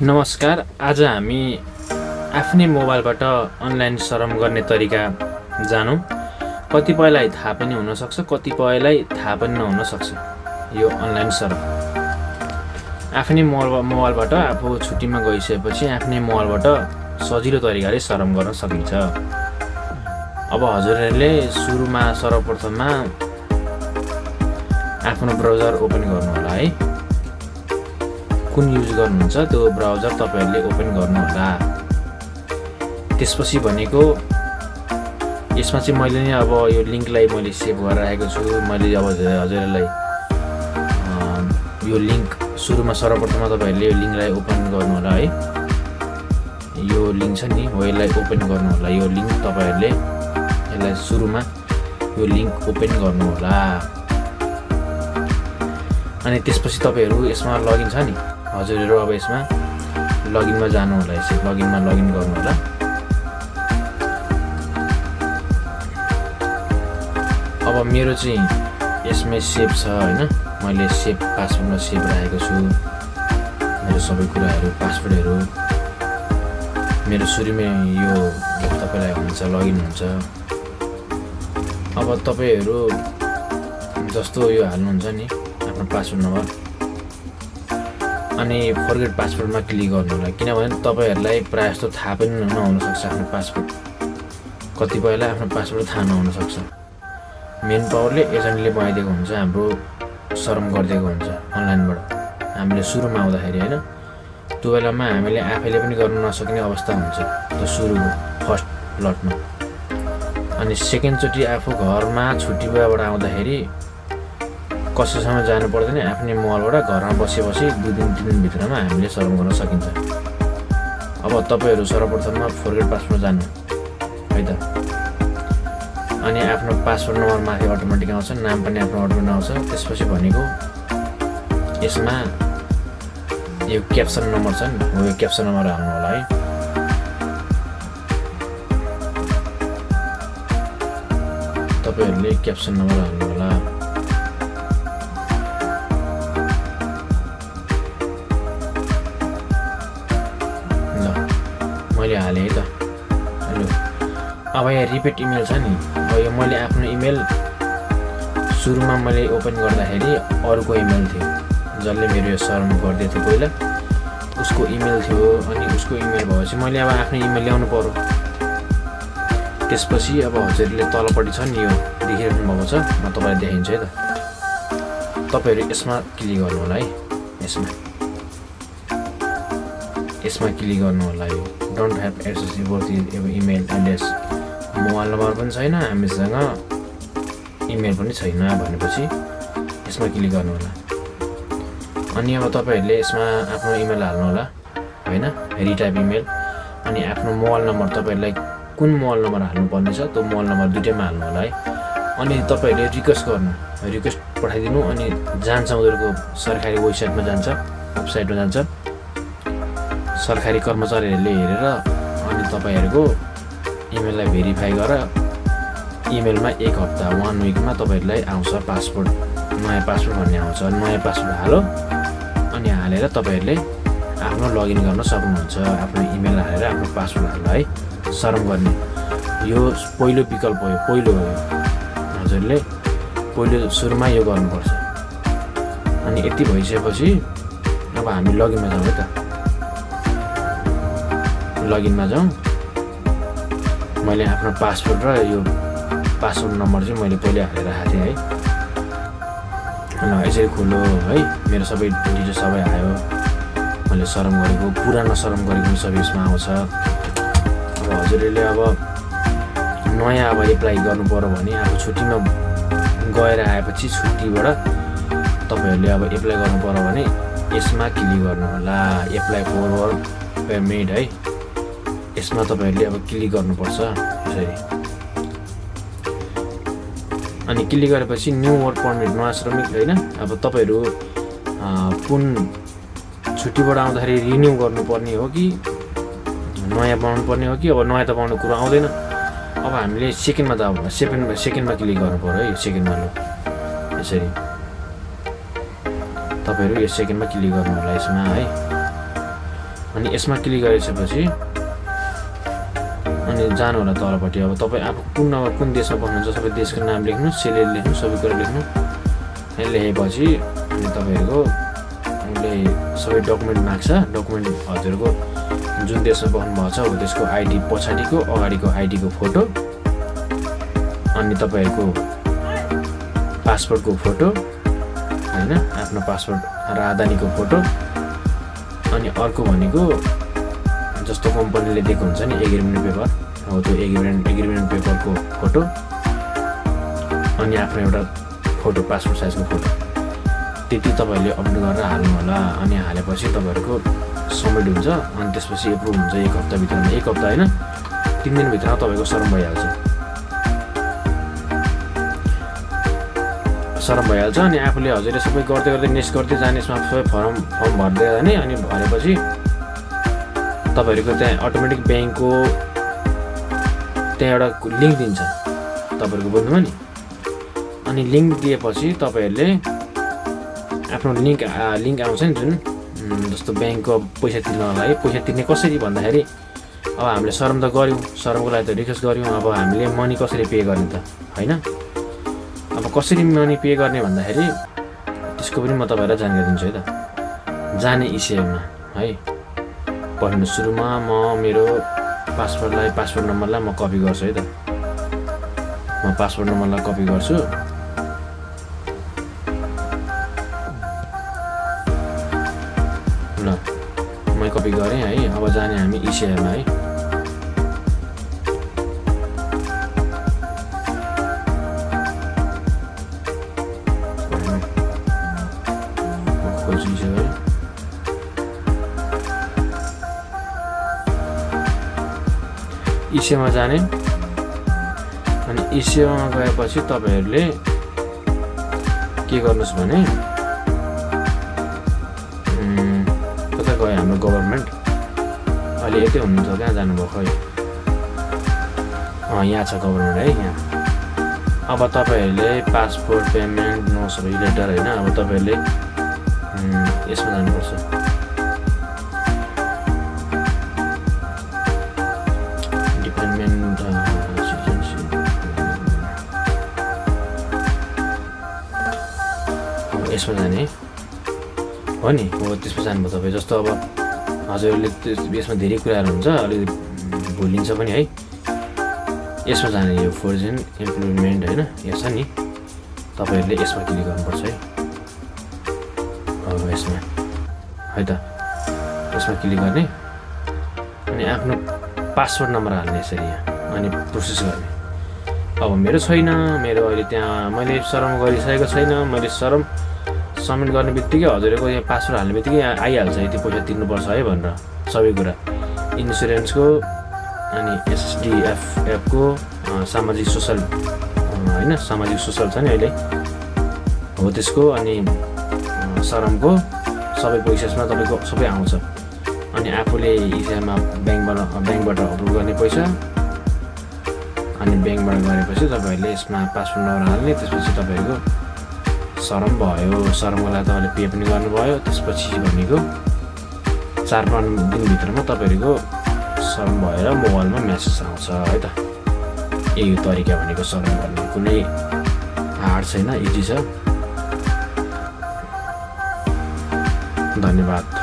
नमस्कार। आज हामी आफ्नै मोबाइलबाट अनलाइन श्रम गर्ने तरिका जानौँ। कतिपयलाई थाहा पनि हुनसक्छ, कतिपयलाई थाहा पनि नहुन सक्छ। यो अनलाइन श्रम आफ्नै मोबाइलबाट आफू छुट्टीमा गइसकेपछि आफ्नै मोबाइलबाट सजिलो तरिकाले श्रम गर्न सकिन्छ। अब हजुरहरूले सुरुमा सर्वप्रथममा आफ्नो ब्राउजर ओपन गर्नु होला है। कुन युज गर्नुहुन्छ त्यो ब्राउजर तपाईहरुले ओपन गर्नुहोला। त्यसपछि भनेको यसमा चाहिँ मैले नि अब यो लिंकलाई मैले सेभ गरेर राखेको छु। मैले अब हजुरहरूलाई यो लिंक सुरुमा सर्वप्रथममा तपाईहरुले यो लिंकलाई ओपन गर्नुहोला है। यो लिंक छ नि, हो यसलाई ओपन गर्नुहोला। यो लिंक तपाईहरुले यसलाई सुरुमा यो लिंक ओपन गर्नुहोला। अनि त्यसपछि तपाईहरु यसमा लगइन छ नि, हजुरहरु अब यसमा लगइनमा जानु होला। यसै लगइनमा लगइन गर्नु होला। अब मेरो चाहिँ यसमै सेभ छ हैन, मैले सेभ पासवर्डमा सेभ राखेको छु। मेरो सबै कुराहरु पासवर्डहरु मेरो सुरुमै यो तपाईलाई हुन्छ लगइन हुन्छ। अब तपाईहरु जस्तो यो हाल्नुहुन्छ नि आफ्नो पासवर्ड नम्बर अनि फरगेट पासवर्डमा क्लिक गर्नु होला। किनभने तपाईहरुलाई प्राय जस्तो थाहा पनि नहुन सक्छ आफ्नो पासवर्ड। कतिपयलाई आफ्नो पासवर्ड थाहा नहुन सक्छ। मेन पावरले एजेन्टले बनाइदिएको हुन्छ, हाम्रो श्रम गरिदिएको हुन्छ अनलाइनबाट। हामीले सुरुमा आउँदाखेरि हैन, त्यो बेलामा हामीले आफैले पनि गर्न नसक्ने अवस्था हुन्छ त्यो सुरुको फर्स्ट लटमा। अनि सेकेन्ड चोटी आफू घरमा छुट्टीबाट आउँदाखेरि कसैसँग जानु पर्दैन, आफ्नै मोबाइलबाट घरमा बसी 2 दिन 3 दिन भित्रमा हामीले श्रम गर्न सकिन्छ। अब तपाईहरु सर्वप्रथममा फरगेट पासवर्ड जानु है त। अनि आफ्नो पासवर्ड नम्बर माथि अटोमेटिक आउँछ, नाम पनि आफ्नो अटोमेटिक आउँछ। त्यसपछि भनेको यसमा यो क्याप्सन नम्बर छ नि, हो यो क्याप्सन नम्बर हाल्नु होला है। तपाईहरुले क्याप्सन नम्बर हाल्नु होला। मैले हाले है त। हेलो, अब यहाँ रिपिट इमेल छ नि, अब यो मैले आफ्नो इमेल सुरुमा मैले ओपन गर्दाखेरि अरूको इमेल थियो, जसले मेरो यो श्रम गर्दै थियो पहिला उसको इमेल थियो। अनि उसको इमेल भएपछि मैले अब आफ्नो इमेल ल्याउनु पर्यो। त्यसपछि अब हजुरले तलपट्टि छ नि यो देखिरहनु भएको छ, म तपाईलाई देखाइन्छु है त। तपाईहरु यसमा क्लिक गर्नु होला है। यसमा क्लिक गर्नु होला। यो don't have access to email address, mobile number पनि छैन हामीसँग, इमेल पनि छैन भनेपछि यसमा क्लिक गर्नु होला। अनि अब तपाईहरुले यसमा आफ्नो इमेल हाल्नु होला हैन, रिटाइप इमेल। अनि आफ्नो मोबाइल नम्बर तपाईहरुलाई कुन मोबाइल नम्बर हाल्नु पर्ने छ त्यो मोबाइल नम्बर दुईटैमा हाल्नु होला है। अनि तपाईहरुले रिक्वेस्ट गर्नु, रिक्वेस्ट पठाइदिनु। अनि जान्छ उनीहरुको सरकारी वेबसाइटमा जान्छ, वेबसाइटमा जान्छ। सरकारी कर्मचारीहरूले हेरेर अनि तपाईहरुको इमेललाई भेरिफाई गरेर इमेलमा 1 हप्ता 1 विकमा तपाईहरुलाई आउँछ पासपोर्ट, नयाँ पासपोर्ट भन्ने आउँछ। नयाँ पासपोर्ट हालो अनि हालेर तपाईहरुले आफ्नो लगइन गर्न सक्नुहुन्छ। आफ्नो इमेल हालेर आफ्नो पासवर्ड हालेर है श्रम गर्ने। यो पहिलो विकल्प हो, पहिलो हो। हजुरले पहिलो सुरुमा यो गर्नुपर्छ। अनि यति भइसकेपछि अब हामी लगइनमा जाउँ है त। लगइनमा जाउँ। मैले आफ्नो पासवर्ड र यो पासवर्ड नम्बर चाहिँ मैले पहिले हालेर राखेको थिएँ है। ल यसरी खोलो है। मेरो सबै डिटेल सबै आयो। मैले श्रम गरेको, पुरानो श्रम गरेको सबै यसमा आउँछ। अब हजुरले अब नयाँ अब एप्लाई गर्नु पर्यो भने आफू छुट्टीमा गएर आएपछि छुट्टीबाट तपाईहरुले अब एप्लाई गर्नु पर्यो भने यसमा क्लिक गर्नु होला। एप्लाई फर वर्क परमिट है, यसमा तपाईहरुले अब क्लिक गर्नुपर्छ यसरी। अनि क्लिक गरेपछि न्यू वर्क परमिट, नयाँ श्रमिक हैन। अब तपाईहरु कुन छुट्टीबाट आउँदाखेरि रिन्यू गर्नुपर्ने हो कि नयाँ बनाउनु पर्ने हो कि अब नयाँ त बनाउनु कुरा आउँदैन। अब हामीले सेकेन्डमा जाऊ, सेकेन्डमा क्लिक गर्नु पर्यो है। यो सेकेन्डमा ल यसरी तपाईहरु यस सेकेन्डमा क्लिक गर्नु होला यसमा है। अनि यसमा क्लिक गरिसकेपछि अनि जानु होला तलपट्टि। अब तपाईँ आफू कुन देशमा बस्नुहुन्छ सबै देशको नाम लेख्नु, सेलेरी लेख्नु, सबै कुरा लेख्नु। लेखेपछि अनि तपाईँहरूको उसले सबै डकुमेन्ट माग्छ। डकुमेन्ट हजुरको जुन देशमा बस्नुभएको छ हो त्यसको आइडी पछाडिको अगाडिको आइडीको फोटो, अनि तपाईँहरूको पासपोर्टको फोटो होइन, आफ्नो पासपोर्ट र आधानीको फोटो, अनि अर्को भनेको जस्तो कम्पनीले दिएको हुन्छ नि एग्रिमेन्ट पेपर हो त्यो एग्रिमेन्ट पेपरको फोटो, अनि आफ्नो एउटा फोटो पासपोर्ट साइजको फोटो। त्यति तपाईँहरूले अपलोड गरेर हाल्नु होला। अनि हालेपछि तपाईँहरूको सबमिट हुन्छ अनि त्यसपछि एप्रुभ हुन्छ 1 हप्ताभित्रमा। 1 हप्ता होइन 3 दिनभित्रमा तपाईँको सरम भइहाल्छ। अनि आफूले हजुरले सबै गर्दै नेक्स्ट गर्दै जाने, यसमा सबै फर्म भर्दै जाने। अनि भरेपछि तपाईँहरूको त्यहाँ अटोमेटिक ब्याङ्कको त्यहाँ एउटा लिङ्क दिन्छ तपाईँहरूको बुझ्नुभयो नि। अनि लिङ्क दिएपछि तपाईँहरूले आफ्नो लिङ्क आउँछ नि जुन, जस्तो ब्याङ्कको पैसा तिर्नको लागि। पैसा तिर्ने कसरी भन्दाखेरि अब हामीले सरम त गऱ्यौँ, सरमको लागि त रिक्वेस्ट गऱ्यौँ, अब हामीले मनी कसरी पे गर्ने त होइन। अब कसरी मनी पे गर्ने भन्दाखेरि त्यसको पनि म तपाईँलाई जानकारी दिन्छु है त। जाने इसेमा है पहिलो सुरुमा म मेरो पासपोर्ट नम्बरलाई म कपी गर्छु है त। म पासपोर्ट नम्बरलाई कपी गर्छु। ल म कपी गरेँ है। अब जाने हामी इसेमा है। इसेमा जाने। अनि इसेमा गएपछि तपाईँहरूले के गर्नुहोस् भने कता गयो हाम्रो गभर्मेन्ट, अहिले यतै हुनुहुन्छ, कहाँ जानुभयो खै, यहाँ छ गभर्मेन्ट है यहाँ। अब तपाईँहरूले पासपोर्ट पेमेन्ट नो सबै लेटर होइन। अब तपाईँहरूले यसमा जानुपर्छ। यसमा जाने हो नि। हो त्यसमा जानुभयो तपाईँ। जस्तो अब हजुरहरूले यसमा धेरै कुराहरू हुन्छ, अलिक भुलिन्छ पनि है। यसमा जाने यो फर्जन इम्प्लोइमेन्ट होइन, यो छ नि, तपाईँहरूले यसमा क्लिक गर्नुपर्छ है। यसमा है त, यसमा क्लिक गर्ने अनि आफ्नो पासपोर्ट नम्बर हाल्ने यसरी यहाँ, अनि प्रोसेस गर्ने। अब मेरो छैन, मेरो अहिले त्यहाँ मैले सरम गरिसकेको छैन। मैले सरम सबमिट गर्ने बित्तिकै हजुरको यहाँ पासवर्ड हाल्ने बित्तिकै आइहाल्छ यति पैसा तिर्नुपर्छ है भनेर सबै कुरा। इन्सुरेन्सको अनि एसडिएफएफको सामाजिक सोसल होइन, सामाजिक सोसल छ नि अहिले हो त्यसको, अनि सरमको सबै पैसामा तपाईँको सबै आउँछ। अनि आफूले इसेमा ब्याङ्कबाट अप्रुभ गर्ने पैसा, अनि ब्याङ्कबाट गरेपछि तपाईँहरूले यसमा पासपोर्ट नम्बर हाल्ने। त्यसपछि तपाईँहरूको सरम भयो। सरमको लागि तपाईँले पे पनि गर्नुभयो। त्यसपछि भनेको 4-5 दिनभित्रमा तपाईँहरूको सरम भएर मोबाइलमा म्यासेज आउँछ है त। यही तरिका भनेको सरम गर्ने, कुनै हार्ड छैन, इजी छ। धन्यवाद।